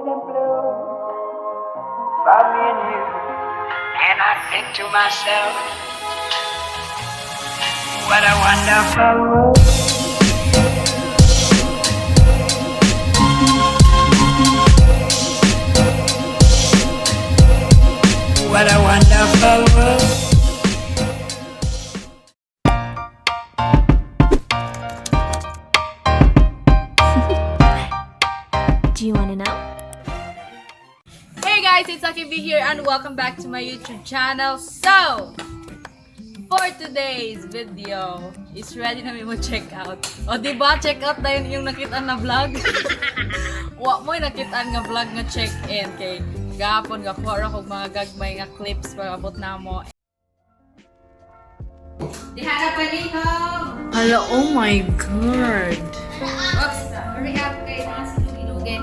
them blue for me and you. And I think to myself, what a wonderful world. What a wonderful world. Do you want to know? Hey guys, it's Aki B here and welcome back to my YouTube channel. So, for today's video, is ready na mi mo check out. O di ba check out na yun yung nakita na vlog? Wa mo nakita nga vlog nga check-in kay gahapon gakuha ra kog mga gagmay nga clips para abot na mo. Diha na panihong! Hala, oh my God! Oops, hurry up kay mga silugi-lugi.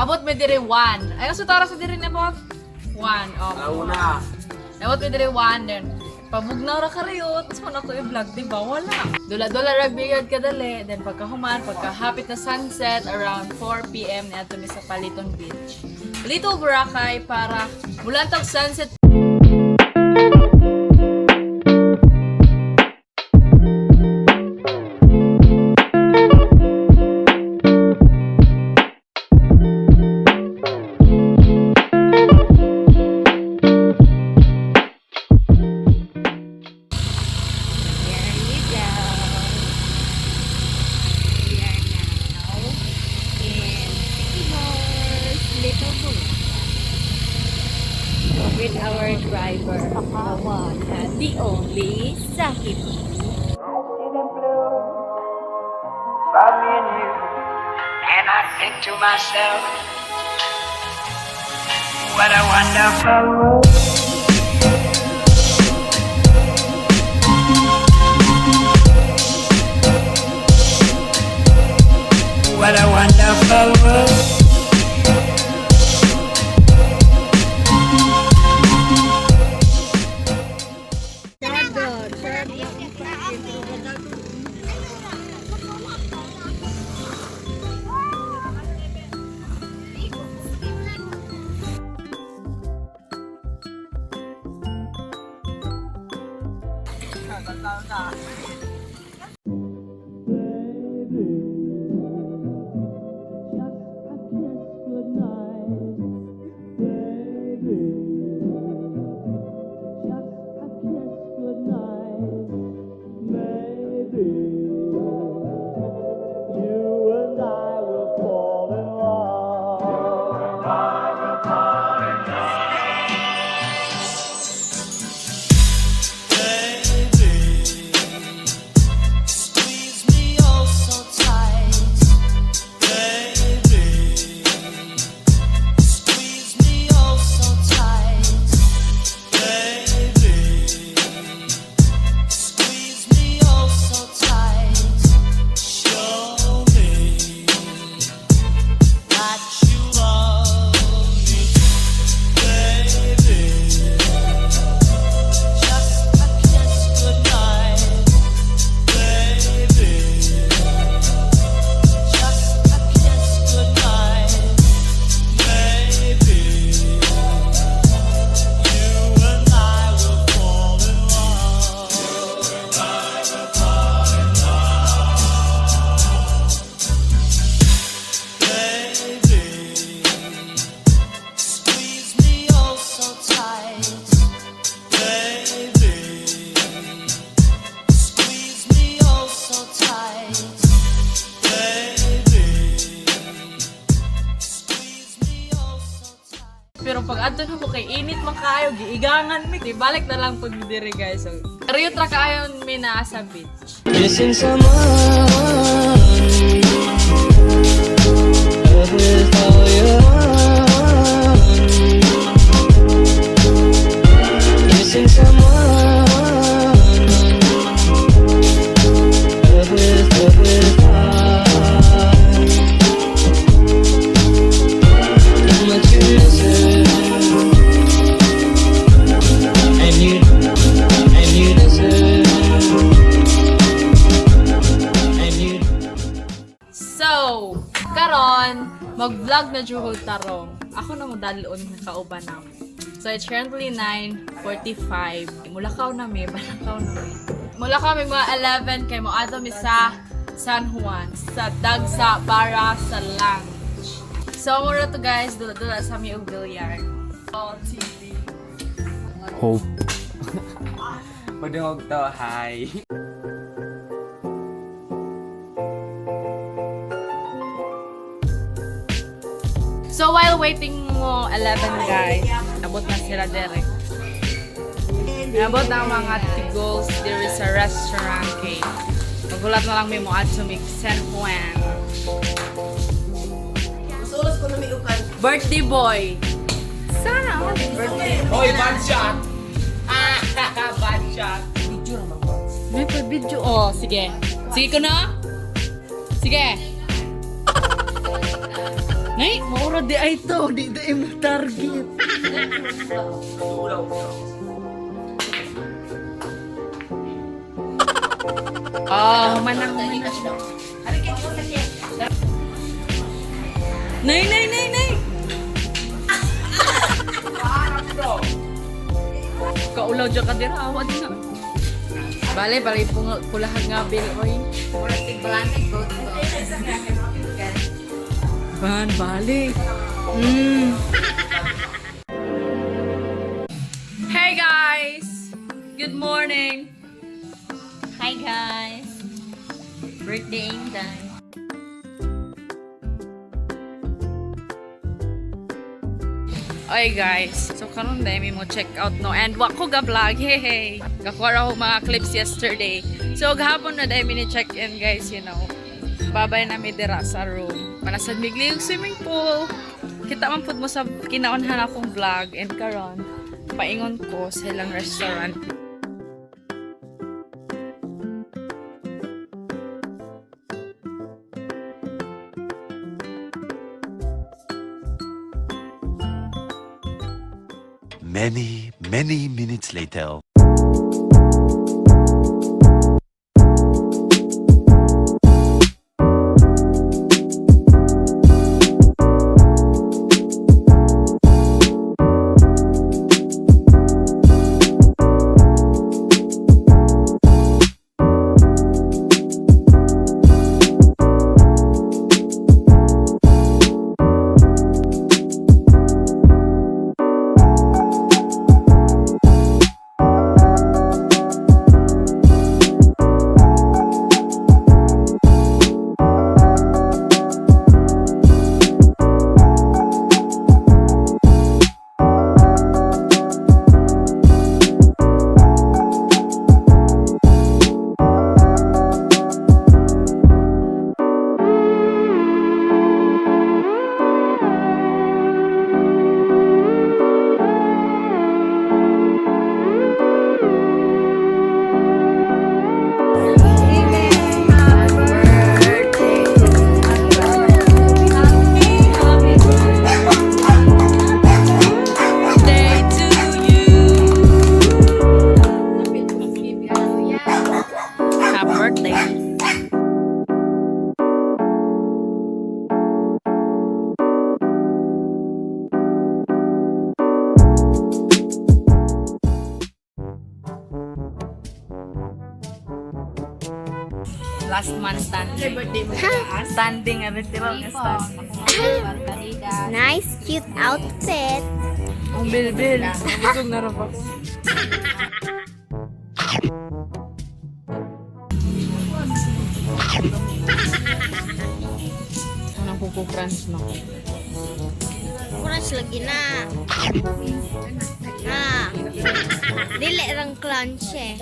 Abot mi diri 1. Ay, sa tara sa diri na po? 1. Oh. Una. Abot mi diri 1 then pabugnaw ra kariyot. Tapos man ako i-vlog, di ba? Wala. Dula-dula ra bigad kadali. Then pagkahuman, pagkahapit na sunset, around 4 p.m. niadto mi sa Paliton Beach. Little Boracay para mulantag sunset. Here we go. We are now in Siquijor's Little Boracay with our driver, the one and the only Saki B. I see them blue for me and you. And I think to myself, what a wonderful world. What a wonderful world. You and I will fall in love. Baby, squeeze me oh so tight. Baby, squeeze me oh so tight. Baby, squeeze me oh so tight. Show me that you love me, baby. Just a kiss goodnight, baby. Just a kiss goodnight, maybe. You and I will fall in love. Baby, squeeze me oh so tight. Baby, squeeze me oh so tight. Baby, squeeze me oh so tight. Pero pag adto na ko kay init man kaayo, giigangan mi. Di balik na lang pag diri guys. So, kariyot ra kaayo mi naa sa beach. Missing someone. Love with all your. Missing Mag-vlog na jud tarong. Ako na mo dalon nga kauban namo. So it's currently 9:45. Mulakaw na mi, balakaw na mi. Mulakaw mi mga 11 kay moadto mi sa San Juan, sa Dagsa para sa lunch. So mura to guys, dula-dula sa mi og billiard. Oh, TV. Hope. Madungog to, hi. So while waiting mo 11 guys, abot na sila dere. Abot na ang mga tigols, there is a restaurant kay. Magulat na lang may mo adto mig San Juan. Birthday boy. Sana all. Hoy, bad shot! Ah, bad shot! May pa-video. Oh, sige. Sige ko na. Sige. Nay, maura di ay to. Di di mo target. Oh, manang manang. Nay, nay, nay, nay! Kaulaw dyan ka dira, awa din na. Bale, bale, pulahag nga bil, oy. Ban, bale. Hey guys! Good morning! Hi guys! Birthday Inday. Oy guys, so karon dai mi mo check out no and wa ko ga vlog, hey hey. Gakuha ra ko mga clips yesterday. So gahapon na dai mi ni check in guys. Babay na mi dira sa room. Panasad migli yung swimming pool. Kita man pud mo sa kinaunhan akong vlog and karon paingon ko sa ilang restaurant. Many, many minutes later. Day to you. Happy birthday. Last man standing. Birthday mo. Standing, ano, tira standing. Nice, cute outfit. Ang bilbil. Busog na rin ako. Unang kuko crunch no. Crunch lagi na. Ah. Dili rang crunch eh.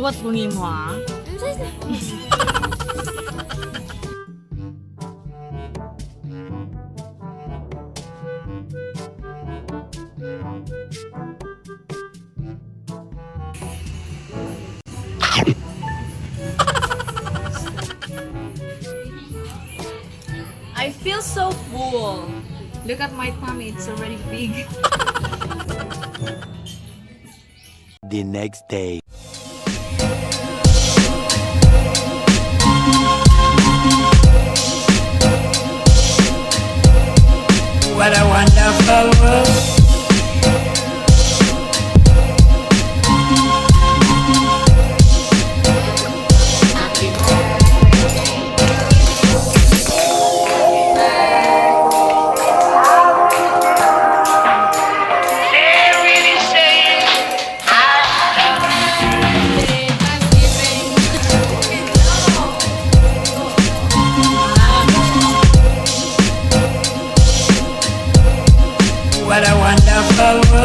What kung imo ah? Ano sa I feel so full. Look at my tummy, it's already big. The next day. What a wonderful world. They really say Thanksgiving. What a wonderful